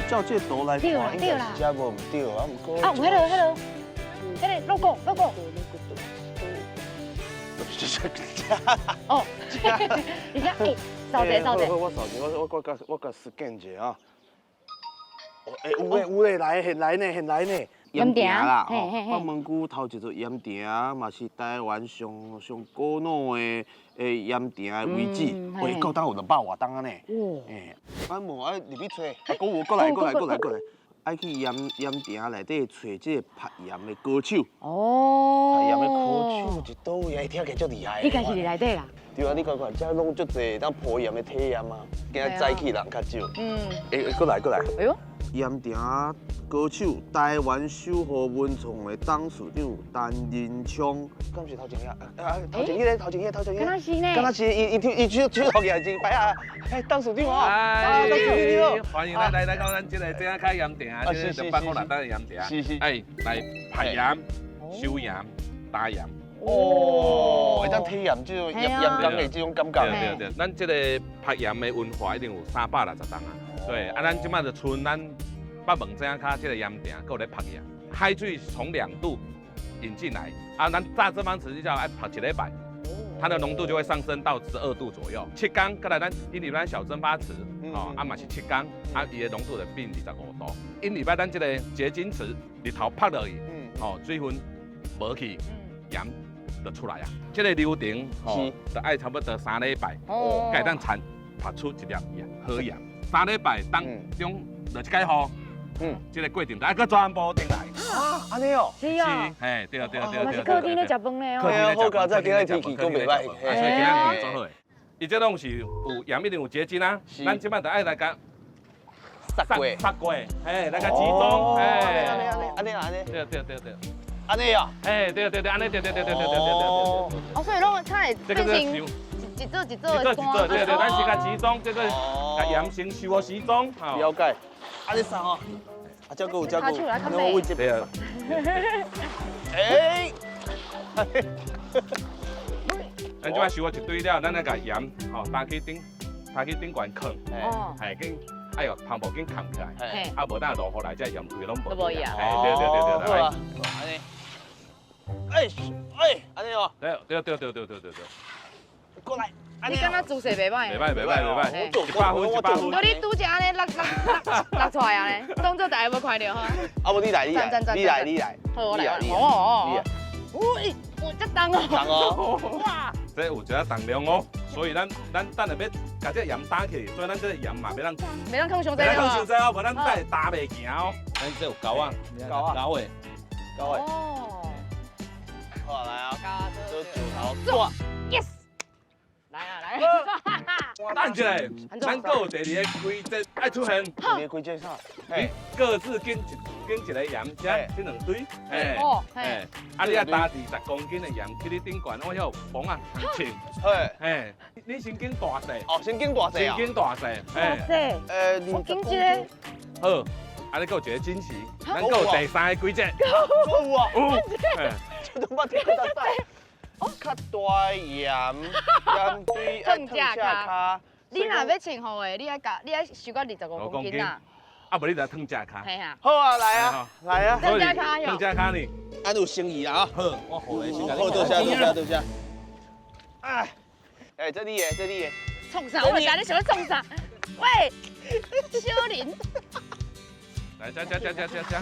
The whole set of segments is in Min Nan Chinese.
照這個圖來看，應該是這無毋對啊，毋過啊，有彼个 logo logo。哦，你看，哎，掃者掃者。我掃者，我我我共 scan 一下啊。欸，有咧有咧，來現來呢現來呢。鹽埕啦，北門區頭一座鹽埕嘛是台灣上上古老的鹽埕的遺址，喂，到今有200外冬啊呢。欸，咱無愛入去揣，啊，閣有，閣來閣來閣來閣來，愛去鹽埕內底揣這個曝鹽的高手。哦。曝鹽的高手佇佗位？聽起來足厲害。應該是佇內底啦。對啊，你看看，這攏足濟當曝鹽的體驗啊，今早起人較少。欸，閣來閣來。哎喲。鹽埕高手，台灣守護文創的董事長陳仁昌，敢是頭前遐？啊，頭前彼个，頭前彼个，頭前彼个。敢若是呢？敢若是伊伊伊手手頭起來真歹啊！哎，董事長啊，董事長，歡迎來來來到咱這個井仔跤鹽埕，這個200外冬的鹽埕。哎，來曝鹽、收鹽、打鹽。哦，會當體驗這種鹽鹽工的這種感覺。對對對，咱這個曝鹽的文化已經有360冬啊。對，啊，咱這擺就賰咱北門井仔跤這個鹽埕，閣有咧曝鹽。海水從2度引進來，啊，咱炸這方池就要愛曝一禮拜，它的濃度就會上升到12度左右。7工，閣來咱因為咱小蒸發池，哦，啊嘛是七工，啊，伊的濃度就變25度。因禮拜咱這個結晶池日頭曝落去，哦，水分無去，鹽就出來啊。這個流程，吼，就愛差不多3禮拜，才會當產曝出一粒鹽好鹽。三禮拜當中落一擺雨，這個過程就愛閣全部重來。啊，按呢哦。是哦。嘿，對對對對。嘛是客廳咧食飯咧哦。好佳哉，今日天氣閣袂䆀。所以今日天氣足好的。伊這攏是有鹽，一定有結晶啊。咱這擺就愛來共殺過，殺過，嘿，來共集中，嘿。按呢按呢按呢。對對對對。按呢啊。嘿，對對對，按呢對對對對對對對對對。哦，所以攏它會變成一座一座的山。對對，咱是共集中，這個共鹽先收予集中。了解。按呢殺吼。啊，這閣有，這閣有，我位置。對啊。哎。咱這擺收好一堆了，咱來共鹽吼擔去頂，擔去頂懸囥。哦。係緊，哎喲，帆布緊囥起來。啊，無等落雨來，這鹽規攏無。都無去啊。哎，對對對對，來。按呢。哎哎，按呢哦。對對對對對對對對。過來。你感覺姿勢袂䆀？袂䆀袂䆀袂䆀，100分100分。無你拄則按呢落落落落出來按呢，當作大家無看著吼。啊無你來你來，你來你來。好，我來。哦哦。喂，有遮重哦。重哦。哇！這有一寡重量哦，所以咱等下欲共這鹽擔起，所以咱這個鹽嘛袂當。袂當囥傷濟。袂當囥傷濟哦，無咱等下擔袂行哦。咱這有鈎仔，鈎仔，鈎的，鈎的。哦。好來啊，這石頭抓。 Yes。來啊來！等一下，咱閣有第二个規則愛出現。第二個規則啥？你各自揀一個鹽，這這兩堆。哦，啊，你愛擔20公斤的鹽去你頂懸，我遐有磅仔稱。嘿。嘿，你先揀大細。哦，先揀大細啊。先揀大細。大細。我揀這個。好，啊，你閣有一個驚喜，咱閣有第三个規則。閣有啊。有。這都捌聽過大。較大鹽鹽堆愛褪正跤。你若欲穿雨的，你愛共你愛收到25公斤啊。啊，無你就褪正跤。嘿啊。好啊，來啊，來啊。褪正跤喲。褪正跤呢？按有誠意啊。好，我予你先。好，多謝多謝多謝。哎，哎，這你的，這你的。創啥？我知你想欲創啥？喂，小林。來，遮遮遮遮遮遮。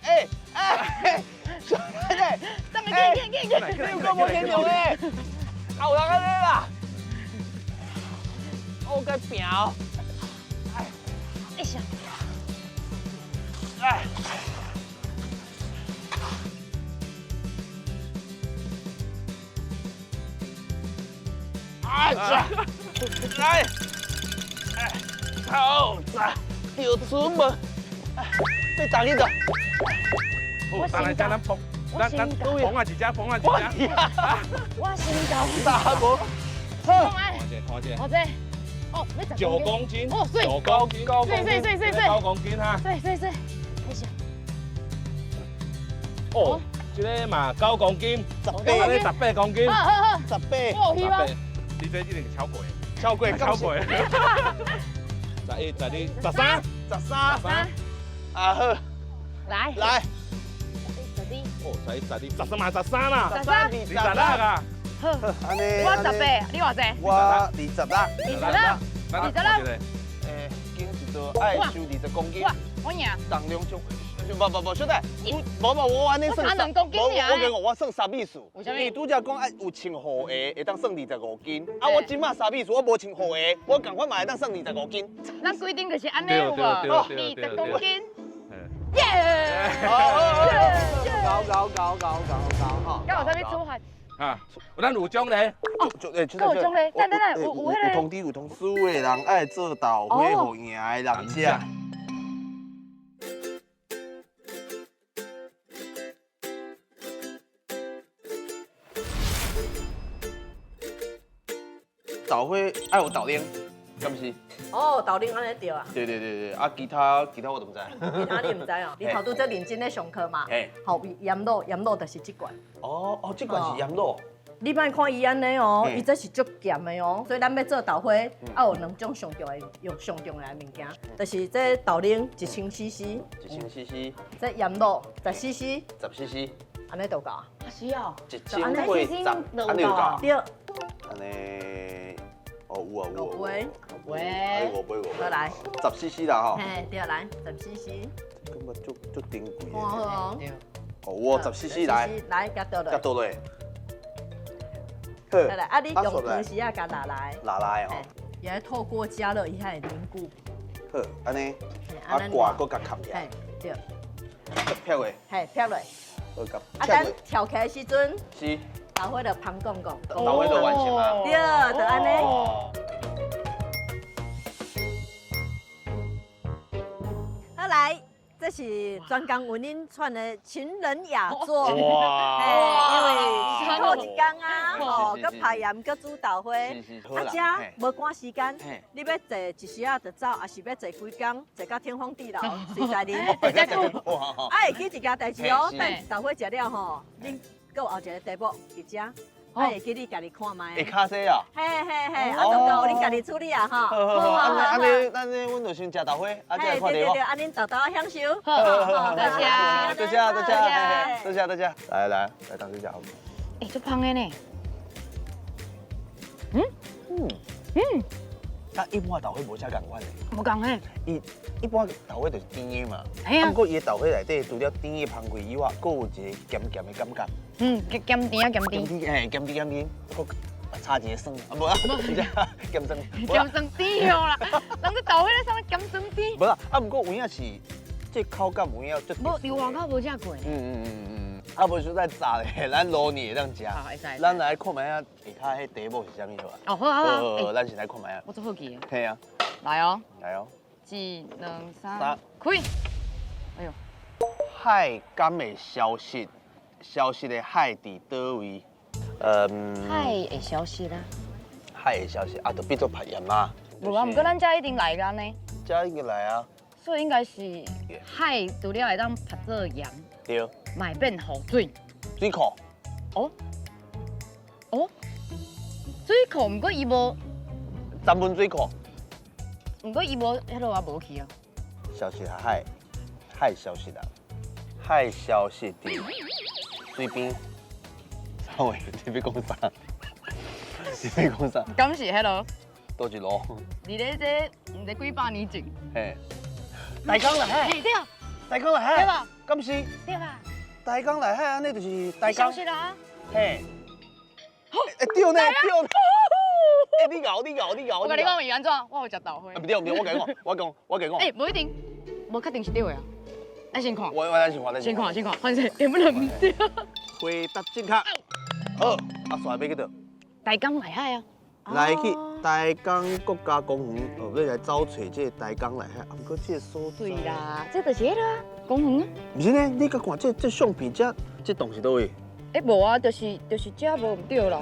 哎哎，小林，欸，緊緊緊你有夠無天良的，啊有人按呢啦，我該拼哦，哎，哎呀，哎，哎呀，來，哎，好，丟出門，哎，被打去的，好，等來遮咱碰。咱咱磅仔一隻，磅仔一隻。我身高大無。好，看者，看者。我這，哦，9公斤。哦，水。9公斤。水水水水水。9公斤哈。水水水。等下。哦，這个嘛9公斤。18。18公斤。好好好。十八。哦，希望。你這一定超過。超過，超過。11、12、13。13。啊好，來來。十二。哦，十一、十二、十三嘛，十三啦，十三二二十六啊。好，按呢。我18，你偌濟？我26。26。26。欸，斤一桌愛收20公斤。我贏。重量上，無無無，小弟，無無我按呢算。我差2公斤爾。我講我算啥意思？伊拄才講愛有穿雨鞋會當算25斤，啊我這馬啥意思？我無穿雨鞋，我仝款嘛會當算25斤。咱規定就是按呢有無？20公斤。耶！搞搞搞搞搞搞哈！敢有啥物處罰？啊，咱有獎咧。哦，閣有獎咧，等等等，有有彼个。有通知有通知，輸的人愛做豆花，予贏的人食。豆花愛有豆奶，敢毋是？哦，豆奶按呢對啊。對對對對，啊，其他其他我都毋知。其他你毋知哦？你頭拄則認真咧上課嘛？嘿。好，鹽滷鹽滷就是這罐。哦哦，這罐是鹽滷。你莫看伊按呢哦，伊這是足鹹的哦，所以咱欲做豆花，啊有兩種上重要用上重要的物件，就是這豆奶1000 cc，1000 cc，這鹽滷10 cc，10 cc，按呢就夠啊。是哦， 1000八十，按呢就夠。對。按呢，哦有啊有啊。五杯，五杯，五杯五杯。好來，10 cc 啦吼。嘿，對來，10 cc。感覺足足珍貴。看好哦。哦，有10 cc 來。來，共倒落。共倒落。好來，啊，你用湯匙仔共抐來。抐來哦。也愛透過加熱，伊才會凝固。好，按呢，啊蓋閣共蓋起來。對。撇落。嘿，撇落。好，共。啊，等跳起來時陣。是。豆花就芳摃摃。豆花就完成啊。對，就按呢。好來。這是專工為恁串的情人雅座，哇！因為辛苦一工啊，吼，閣拍鹽，閣煮豆花，啊，這無趕時間，你欲坐一時仔就走，抑是欲坐規工，坐到天荒地老，隨在恁。啊，會記一件代誌哦，等豆花食了吼，恁閣有後一个題目佇遮。啊，會記你家己看覓。會較濟啊？嘿嘿嘿，啊，就交予恁家己處理啊，吼。好好好，按呢按呢，阮就先食豆花，啊，再來看題目。對對對，按恁沓沓享受。好，好，多謝，多謝，多謝，多謝，多謝。來來來，當先食好。欸，足芳的呢。嗯嗯嗯。佮一般豆花無啥仝款的。無仝的。伊一般豆花就是甜的嘛。嘿啊。毋過伊的豆花內底除了甜的芳味以外，閣有一个鹹鹹的感覺。嗯，鹹甜啊，鹹甜。嘿，鹹甜鹹甜，閣差一个酸，啊無啊，鹹酸。鹹酸甜哦啦，人這豆花咧啥物鹹酸甜？無啦，啊毋過有影是，這口感有影足。無，佇外口無食過。嗯嗯嗯嗯。啊無實在炸咧，咱滷你會當食。好，會使。咱來看覓仔下跤彼題目是啥物好啊？哦，好啊好。好，咱先來看覓仔。我足好奇的。嘿啊。來哦。來哦。一、兩、三，開。哎喲。海敢會消失？消失的海佇佗位？嗯。海會消失啊？海會消失啊，就變做曝鹽啊。無啊，毋過咱遮一定來個按呢。遮已經來啊。所以應該是海除了會當曝做鹽。對。嘛會變雨水。水庫。哦。哦。水庫，毋過伊無。三分水庫。毋過伊無，彼落也無去啊。消失啊海，海消失啊，海消失佇水邊。啥話？你欲講啥？你欲講啥？敢是彼落？佗一路？佇咧這毋知幾百年前。嘿。大江內海。嘿對。大江內海。對吧？敢是？對吧？大江內海按呢就是大江。消失啦。嘿。欸對呢對呢。欸你𠢕你𠢕你𠢕。我共你講是按怎？我有食豆花。毋對毋對，我共你講，我講我共你講。欸，無一定，無確定是對的啊。咱先看。我咱先看，咱先看先看，反正根本就毋對。回答正確。好，啊，煞欲去佗？大江內海啊。來去台江國家公園，哦，欲來走揣這個台江內海，啊，毋過這个所在。對啦，這就是彼个啊，公園啊。毋是呢，你佮看這這相片，這這棟是佗位？欸，無啊，就是這無毋對啦。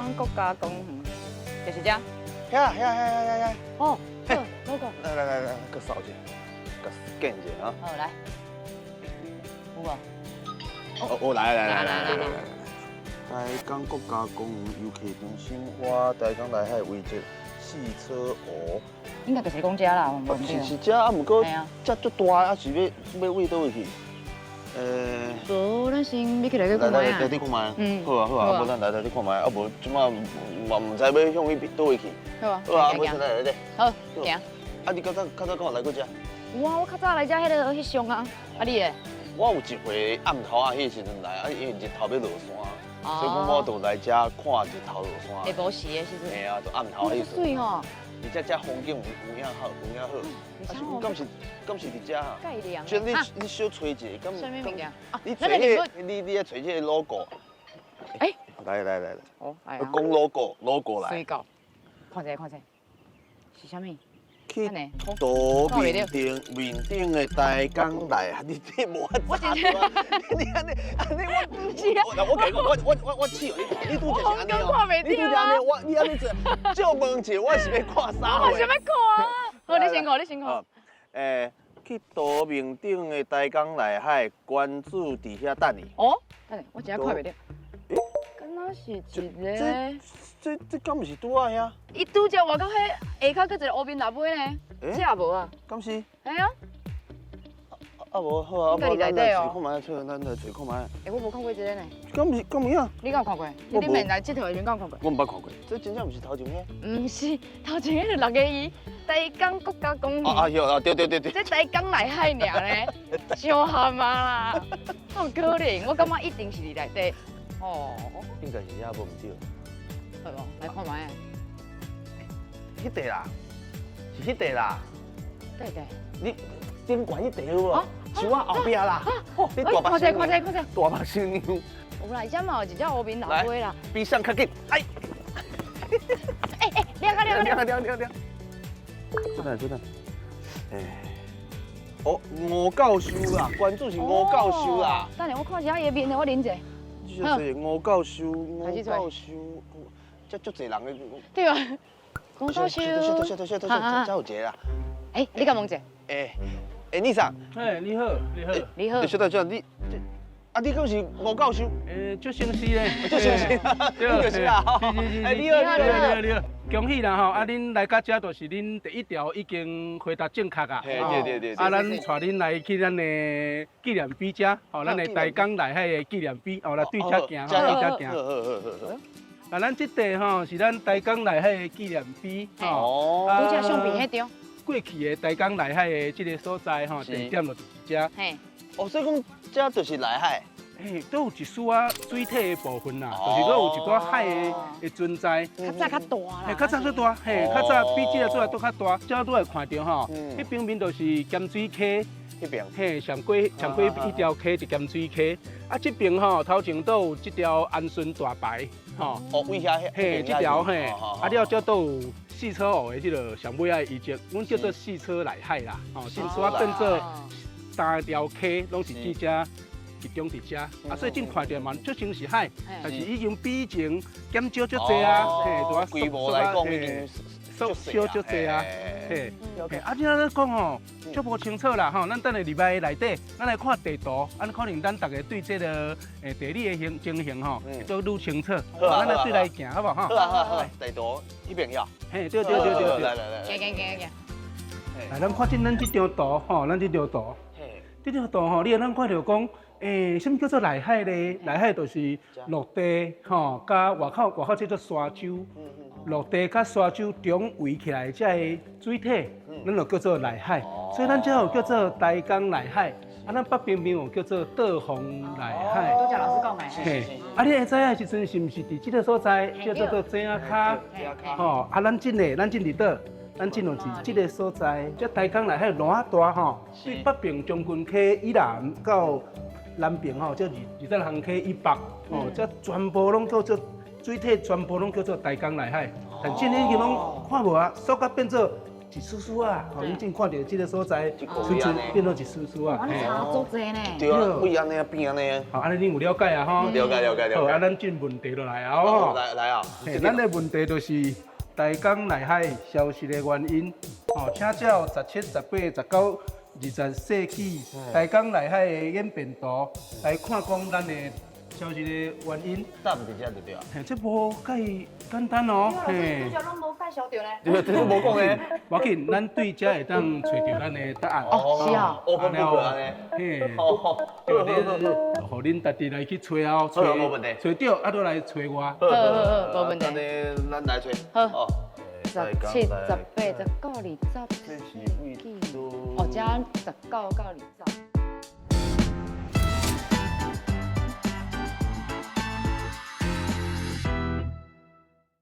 港國家公園，就是這。遐遐遐遐遐遐。哦，好，嗰個。來來來來，閣掃一下，閣 scan 一下啊。好，來。有無？哦哦，來來來來來來。台港國家公園遊客中心，我台港內海遺跡四車湖。應該就是講這啦，是是這啊，毋過這足大，啊是欲欲位佗位去？無，咱先欲去內底看覓啊。來內底看覓。嗯。好啊好啊，無咱來內底看覓，啊無這馬嘛毋知欲向彼佗位去。好啊。好啊，無先來內底。好，行。啊，你較早較早敢有來過這？有啊，我較早來這彼个翕相啊。啊，你咧？我有一回暗頭仔彼時陣來，啊，因為日頭欲落山，所以講我就來這看日頭落山。下晡時的時陣。嘿啊，就暗頭彼時。媠吼。而且這風景有影好，有影好。啊，敢是敢是佇遮啊？蓋涼。就你你小揣一下，敢？啥物物件？你揣彼个，你愛揣這個 logo。欸。來來來來。哦，來啊。講 logo，logo 來。水到，看一下看一下，是啥物？去圖面頂面頂的台港內，你這無法查到啊！你按呢按呢，我毋是啊！我共你講，我我我我試予你，你拄則是按呢哦，你拄則按呢，我你按呢做，借問一下，我是欲看啥貨？我想欲看啊！好，你先看，你先看。欸，去圖面頂的台港內海，關注佇遐等你。哦，等下，我真正看袂著。敢若是一个？這這敢毋是拄仔遐？伊拄則外口彼下跤閣一个烏面老尾呢，這無啊？敢是？嘿啊。啊無好啊，無咱來揣看覓，揣咱來揣看覓。欸，我無看過這个呢。敢毋是敢有影？你敢有看過？你頂面來𨑨迌的時陣敢有看過？我毋捌看過，這真正毋是頭前彼？毋是，頭前彼是六个字，台港國家公園。啊啊對對對對。這台港內海爾呢，傷譀啊啦！哪有可能？我感覺一定是佇內底。哦。應該是遐無毋對。對無？來看覓啊。彼塊啦，是彼塊啦。對對。你頂懸彼塊有無？樹仔後壁啦。你大目看這，看這，看這。大目新娘。有啦，這嘛有一隻烏面老尾啦。比上較緊，哎。哎哎，亮啊亮啊亮啊亮亮亮。等下等下。哎。哦，吳教授啦，關注是吳教授啦。等下我看一下伊的面，我啉者。這是吳教授，吳教授，這足濟人的。對啊。吳教授。等下等下等下，這有一个啦。哎，你敢問者？哎，哎，你啥？哎，你好，你好，你好。小弟，你這，啊，你敢是吳教授？欸，足相似咧，足相似，你就是啦。是是是。哎，你好，你好，你好，恭喜啦吼！啊，恁來到這就是恁第一條已經回答正確啊。對對對。啊，咱帶恁來去咱的紀念碑遮，吼，咱的台港內海的紀念碑，哦，來對這行，對這行。好好好好。啊，咱這塊吼是咱台港內海的紀念碑，吼。拄則相片彼張。過去的台港內海的這個所在吼，地點就是這。嘿。哦，所以講這就是內海。嘿，都有一絲仔水體的部分啦，就是閣有一寡海的存在。較早較大啦。嘿，較早較大，嘿，較早比這個做來閣較大。這拄會看著吼，彼邊面就是鹹水溪。彼邊。嘿，上過上過一條溪是鹹水溪。啊，這邊吼頭前都有這條安順大排，吼。哦，位遐。嘿，這條嘿，啊了這都有四車湖的這个上尾仔的遺跡，阮叫做四車內海啦，吼，進出啊變做三條溪，攏是佇遮集中佇遮，啊，所以正看著嘛，足像是海，但是已經比以前減少足濟啊，嘿，規模來講已經縮小足濟啊，嘿，啊，這按呢講吼，足無清楚啦，吼，咱等下入來內底，咱來看地圖，按呢可能咱逐家對這个地理的形情形吼，會愈清楚。咱來對來行，好無吼？好啊好啊，地圖彼邊遐。嘿，對對對對對。來來來。行行行行。來，咱看這咱這張圖吼，咱這張圖。這張圖吼，你會當看著講，欸，啥物叫做內海咧？內海就是陸地吼，佮外口外口這做沙洲，陸地佮沙洲中圍起來這个水體，咱就叫做內海。所以咱這有叫做台港內海，啊，咱北邊邊有叫做倒風內海。拄才老師講的。嘿，啊，你會知影時陣是毋是佇這个所在叫做做井仔跤？吼，啊，咱這个，咱這佇佗？咱這就是這个所在，這台港內海偌大吼，對北爿將軍溪以南到南爿吼，這二十三溪以北，哦，這全部攏叫做水體，全部攏叫做台港內海。但這已經攏看無啊，縮甲變做一一絲絲啊，吼，以前看著這个所在，純粹變做一絲絲啊。哇，你查足濟呢？對啊，會按呢變按呢。好，按呢恁有了解啊吼？了解了解了解。好，啊，咱進問題落來啊。吼。來來啊。咱的問題就是台江內海消失的原因。吼，請照17、18、19、20世紀台江內海的演變圖來看，講咱的消失的原因。答毋佇遮就對啊。嘿，這無介簡單哦。嘿，拄才攏無介紹著呢。對，這無講的。無要緊，咱對遮會當揣著咱的答案。哦，是啊。 Open book 按呢。嘿。好。對，你，予恁家己來去揣哦，揣。無問題。揣著，啊，閣來揣我。好好好，無問題。咱來揣。好。17、18、19、20世紀。哦，遮19到20。